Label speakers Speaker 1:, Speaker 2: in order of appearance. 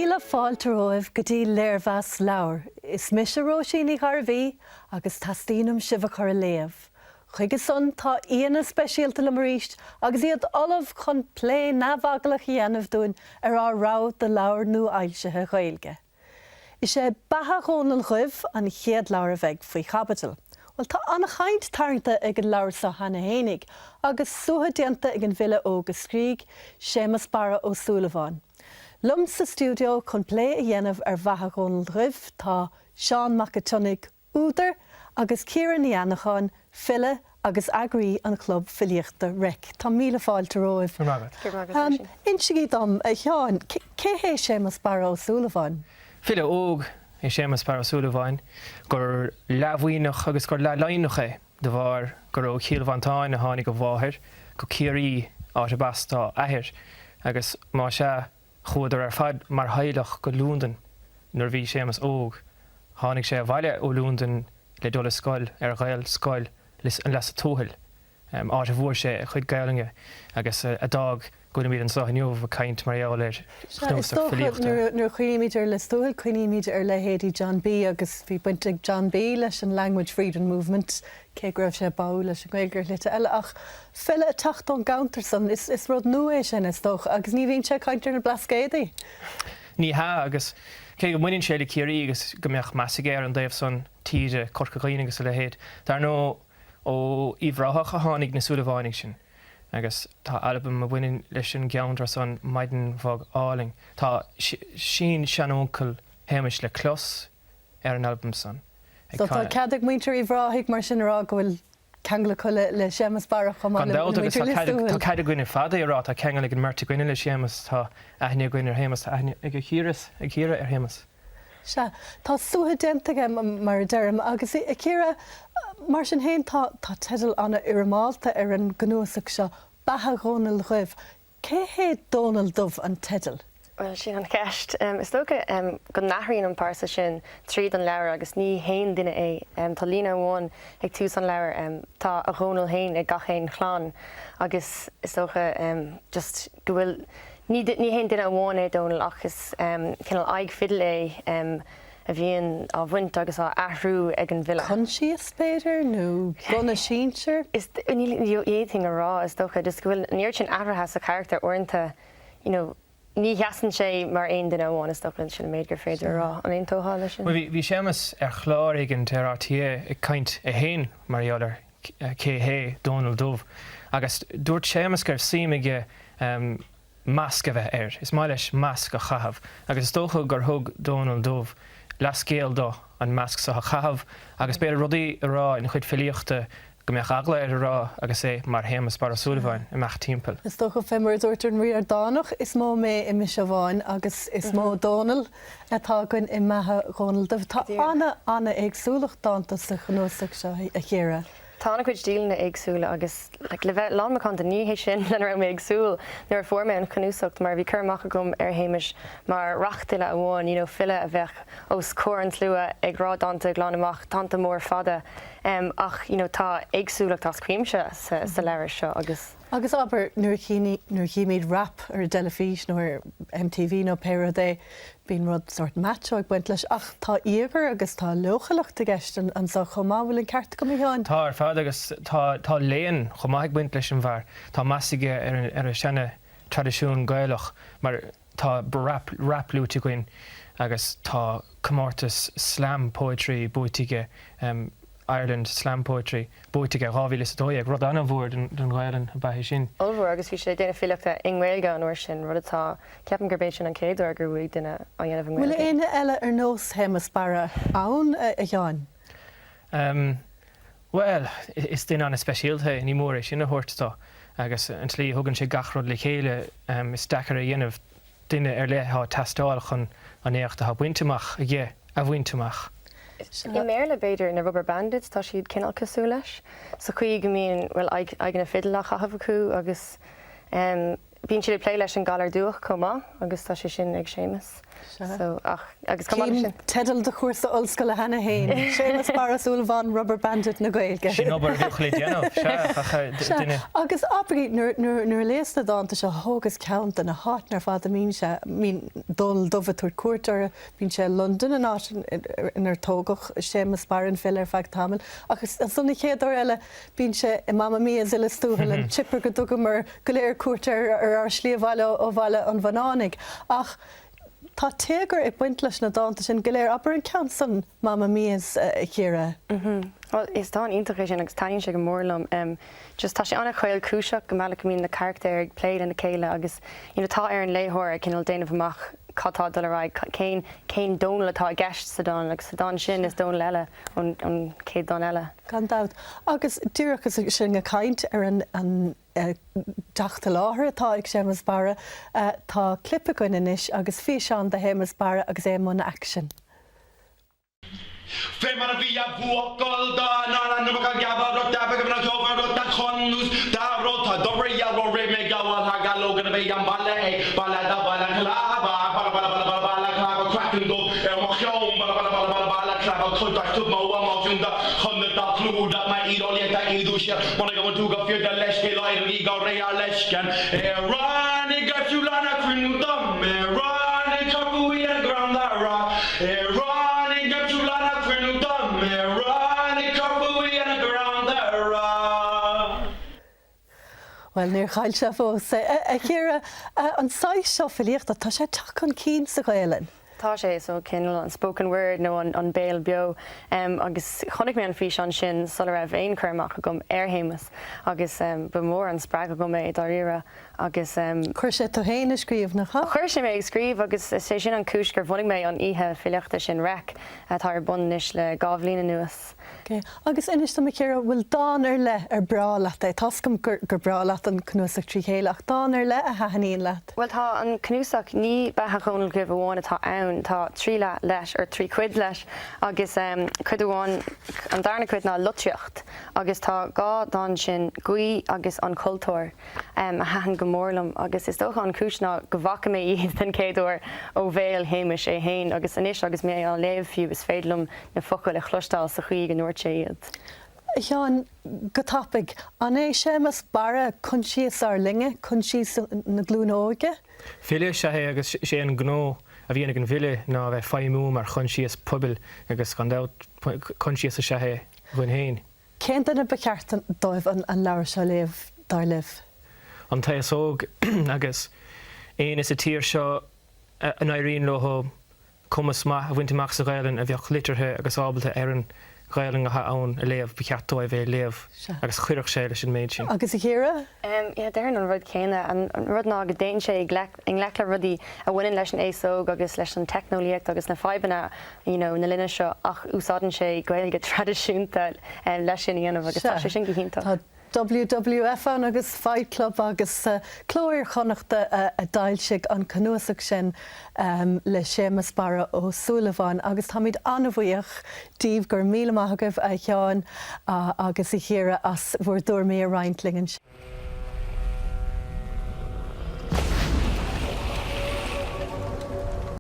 Speaker 1: Míle fáilte romhaibh go dtí Léirmheas Leabhar. Is mise Róisín Ní Ghairbhí agus teastaíonn uaim sibh a chur ag léamh. Chuige san tá aíonna speisialta liom arís agus iad ullamh chun plé neamhbhagallach a dhéanamh dúinn ar ár rogha de leabhair nuafhoilsithe Ghaeilge. Is é Beatha Dhónaill Dhuibh an chéad leabhar a bheidh faoi chaibidil. Bhuel, tá an-chaint tarraingte ag an leabhar seo cheana fhéinig, agus suaitheadh déanta ag an bhfile óg a scrígh, Séamus Barra Ó Súilleabháin. Liom sa stiúideo chun plé a dhéanamh ar Bheatha Dhónaill Dhuibh tá Seán Mac a' tSionnaigh, údar, agus Ciara Ní Annacháin, file agus eagraí an chlub filíochta Reic. Tá míle fáilte romhaibh.
Speaker 2: Go raibh maith agat.
Speaker 3: Go raibh maith agat, Róisín.
Speaker 1: Insigí dom, a Sheáin, cé hé Séamus Barra Ó Súilleabháin?
Speaker 2: File óg é Séamus Barra Ó Súilleabháin, gur leath-Mhuimhneach agus gur leath-Laighneach é, de bharr gur ó Chill Mhantáin a tháinig a mháthair go Ciarraí, áit ab as dá athair, agus más ea, Chuadar ar fad mar theaghlach go Lúndain nuair a bhí Séamus óg. Tháinig sé abhaile ó Lúndain le dul i scoil ar Ghaelscoil an Leasa Tuathail, áit a bhfuair sé a chuid Gaelainne agus a d'fhág go bhfuilimid anseo inniu ag caint mar gheall ar
Speaker 1: Sea, is
Speaker 2: chnuasach
Speaker 1: dócha
Speaker 2: filíochta.
Speaker 1: nuair a chuimhnímid ar Lios Tuathail, cuimhnímid ar leithéidí John B agus bhí baint ag John B leis an Language Freedom Movement, cé go raibh sé báúil leis an nGaeilge ar shlite eile, ach file ag teacht ón gceantar san, is rud nua é sin, is dócha, agus ní bhíonn sé ag caint ar na Blascaodaí.
Speaker 2: Ní hea, agus cé go mbaineann sé le Ciarraí agus go mbeadh meas aige ar an dtaobh san tíre, Corca Dhuibhne agus a leithéid, dar ndóigh ó Uíbh Ráthach a tháinig na Súilleabhánaigh sin agus tá albam a bhaineann leis an gceantar san, Maidin Bhog Álainn. Tá sin-seanuncail Shéamais le clos ar an albam san.
Speaker 1: So tá cead ag muintir Uíbh Ráthaigh mar sin a rá go bhfuil ceangal acu le Séamus Barra chomh maith
Speaker 2: Gan
Speaker 1: le
Speaker 2: dabht agus
Speaker 1: muintir
Speaker 2: tá
Speaker 1: Lios
Speaker 2: cead
Speaker 1: Tuathail.
Speaker 2: tá cead againn ar fad é a rá, tá ceangal ag an mbeirt againne le Séamus, tá aithne againn ar Shéamus, tá aithne ag Ciara, ag Ciara ar Shéamus.
Speaker 1: Sea, tá suaitheadh déanta aige mar a deirim agus a Chiara, mar sin féin tá tá teideal an-fhoirmeálta ar an gcnuasach seo, Beatha Dhónaill Dhuibh. Cé hé Dónall Dubh an teidil?
Speaker 3: Bhuel, sin an cheist. Is dócha go n-athraíonn an pearsa sin tríd an leabhar agus ní haon duine é. Tá líne amháin ag tús an leabhair, tá a Dhónall féin ag gach aon chlann agus is dócha just go bhfuil, ní ní haon duine amháin é Dónall ach is cineál aghaidh fidil é a bhíonn á bhaint agus á athrú ag an bhfile.
Speaker 1: Coinsias, b'fhéidir, nó gona sinsir?
Speaker 3: Is, ní fhéadfainn a rá, is dócha, just go bhfuil an oiread sin athraithe sa charachtar uaireanta, you know, ní sheasann sé mar aon duine amháin, is dócha, sin an méid gur féidir a rá. An aontófá leis sin?
Speaker 2: Bhuel, bhí, bhí Séamus ar chlár éigint ar RTÉ ag caint é féin mar gheall ar cé hé Dónall Dubh agus dúirt Séamus go raibh suim aige masc a bheith air. Is maith leis masc a chaitheamh agus is dócha gur thug Dónall Dubh leathscéal dó an masc seo a chaitheamh agus b'fhéidir rudaí a rá ina chuid filíochta go mbeadh eagla air a rá agus é mar Shéamus Barra Ó Súilleabháin ag imeacht timpeall.
Speaker 1: Is dócha, fé mar a dúirt an Ríordánach, is mó mé i mise amháin agus is mó Dónall atá againn i mBeatha Dhónaill Duibh. Tá ana-ana-éagsúlacht dánta sa chnuasach seo, a Chiara.
Speaker 3: Tá an-chuid stíleanna éagsúla agus, like, le bheith lán macánta, ní hé sin lena raibh mé ag súil nuair a fuair mé an chnuasacht mar bhí cur amach agam ar Shéamus mar rachtfhile amháin, you know, file a bheadh os comhair an tslua ag rá dánta glan amach, dánta mór fada, em, ach, you know, tá éagsúlacht as cuimse sa, sa leabhar seo agus.
Speaker 1: Agus abair, nuair a, nuair a chímid rap ar an dteilifís nó ar MTV nó pé rud é, bíonn rud sórt macho ag baint leis, ach tá íogair agus tá leochaileacht i gceist anso chomh maith, bhfuil an ceart agam, a Sheáin?
Speaker 2: Tá ar fad, agus tá, tá léann chomh maith ag baint leis an bhfear. Tá meas aige ar an, ar an seana traidisiún Gaelach, mar tá rap, rap luaite againn agus tá comórtas slam poetry buaite aige, Ireland Slam Poetry, buaite aige 2012, rud an-mhór don Ghaelainn ab ea é sin.
Speaker 3: Ollmhór, agus bhí sé ag déanamh filíochta i nGaeilge an uair sin, rud atá, ceapaim gurb é sin an chéad uair gur bhuaigh duine á dhéanamh i
Speaker 1: Bhfuil
Speaker 3: nGaeilge.
Speaker 1: éinne eile ar nós Shéamus Barra ann, a Sheáin?
Speaker 2: Bhuel, is duine an-speisialta é, ní mór é sin a thabhairt dó, agus an tslí a thugann sé gach rud le chéile, is deacair a dhéanamh, duine ar leith atá ag teastáil chun an éacht atá bainte amach aige a bhaint amach.
Speaker 3: I mBéarla, b'fhéidir, na Rubber Bandits, tá siad cineál cosúil leis, sa chaoi go mbíonn, bhuel, aghaidheanna fidil á chaitheamh acu agus bíonn siad ag plé leis an galar dubhach chomh maith agus tá sé sin ag Séamus. So, ach, agus chomh maith leis
Speaker 1: sin. Teideal do chúrsa ollscoile cheana féin, Séamus Barra Ó Súilleabháin, Rubber Bandit na Gaeilge.
Speaker 2: Sin obair a bheadh le déanamh, sea, ach duine.
Speaker 1: Agus abraigí, nuair a léas na dánta seo, thógas ceann de na háiteanna ar fad a mbíonn sé, mbíonn Dónall Dubh ag tabhairt cuairt orthu, bíonn sé i Londain, an áit inar tógadh Séamus Barra an file ar feadh tamaill, ach ansan an chéad uair eile bíonn sé i Mamma Mia's i Lios Tuathail, an chipper go dtugamar go léir cuairt air ar ár slí abhaile ó Bhaile an Bhunánaigh. Ach tá téagar ag baint leis na dánta sin go léir. Abair an ceann san, Mamma Mia's, a Chiara.
Speaker 3: Bhuel, is dán iontach é sin agus taitníonn sé go mór liom. Just tá sé an-chaolchúiseach go mbealach go mbíonn na carachtair ag plé lena chéile agus you know tá ar an léitheoir a cineál déanamh amach cad tá ag dul ar aghaidh, cén cén Dónall atá i gceist sa dán agus sa dán sin is Dónall eile ón ón chéad dán eile.
Speaker 1: Gan dabht. Agus díreach is sinn ag caint ar an an teacht i láthair atá ag Séamus Barra, tá clip againn anois agus físeán de Shéamus Barra agus é i mbun aicsin.
Speaker 4: Fé mar a bhí a bhuachaill dá n-ara nuair a gabha rud a bheadh ina cheolfar rud a chonús dá rud tá doire a raibh mé gabháil thar gallóg ina bheidh an baile é baile da baile clabha baile baile baile baile baile clabha craiceann dubh ar mo cheann baile baile baile baile baile clabha codach tub mo náisiúnta chun na dá clúdach mar íoleata éadúise mar go bhfuil tú go fíor do leithscéal éirí go réidh ar leiscean ar ráinig go fiú lena cruinniú dom ar ráinig corp uaidh an grand a rá ar ráinig go fiú lena cruinniú dom ar ráinig corp uaidh an grand a rá.
Speaker 1: Bhuel, níor chaill sé fós é. A Chiara, an saghas seo filíochta, tá sé ag teacht chun cinn sa Ghaelainn.
Speaker 3: Tá sé, so cineál an spoken word nó an béal beo. Agus chonaic mé an físeán sin sula raibh aon chur amach agam ar Shéamus agus ba mhór an spreagadh dom é dáiríre agus.
Speaker 1: Chuir sé tú féin ag scríobh, nach ea?
Speaker 3: Chuir sé mé ag scríobh agus is é sin an chúis gur bhunaigh mé an oíche filíochta sin, Reic, atá ar bun anois le 2 bhliain anuas.
Speaker 1: Ok. Agus inis dom, a Chiara, bhfuil dán ar leith ar breá leat é? Tá's agam gur breá leat an cnuasach trí chéile, ach dán ar leith a thaitníonn leat?
Speaker 3: Bhuel, tá an cnuasach, ní Beatha Dhónaill Dhuibh amháin atá ann, tá trí leath leis, or trí cuid leis, agus cuid amháin, an darna cuid ná Litríocht, agus tá 2 dán sin, Guí agus An Cultúr. a thaitin go mór liom agus is dócha an chúis ná go bhfaca mé iad den chéad uair ó bhéal Shéamais é fhéin agus anois agus mé á léamh fiú is féidir liom na focail a chloisteáil sa chaoi go ndúirt sé iad.
Speaker 1: A Sheáin, go tapaidh, an é Séamus Barra coinsias ár linne, coinsias na glúine óige?
Speaker 2: File is ea é agus is é an gnó a bhíonn ag an bhfile ná a bheith ag feidhmiú mar choinsias pobail agus gan dabht coinsias is ea é dhúinn féin.
Speaker 1: Cén duine ba cheart dóibh an leabhar seo a léamh, dar libh?
Speaker 2: An t-aos óg agus éinne sa tír seo a n-éiríonn leo cumas maith a bhaint amach sa Ghaelainn, a bheadh liteartha agus ábalta ar an Ghaelainn atá ann a léamh, ba cheart dóibh é a léamh agus chuirfeadh sé leis an méid sin.
Speaker 1: Agus a Chiara?
Speaker 3: Yeah, déarfainn an rud céanna. An rud ná go dtéann sé i ngleic le rudaí a bhaineann leis an aos óg agus leis an teicneolaíocht agus na fadhbanna you know, na linne seo ach úsáideann sé Gaeilge traidisiúnta leis sin a dhéanamh agus tá sé sin go hiontach.
Speaker 1: Tá WWF ann agus Fight Club agus Cló Iar-Chonnachta a d'fhoilsigh an cnuasach sin le Séamus Barra Ó Súilleabháin agus táimid an-bhuíoch díbh, go raibh míle maith agaibh a Sheáin agus a Chiara as bhur dtuairimí a roinnt linn anseo.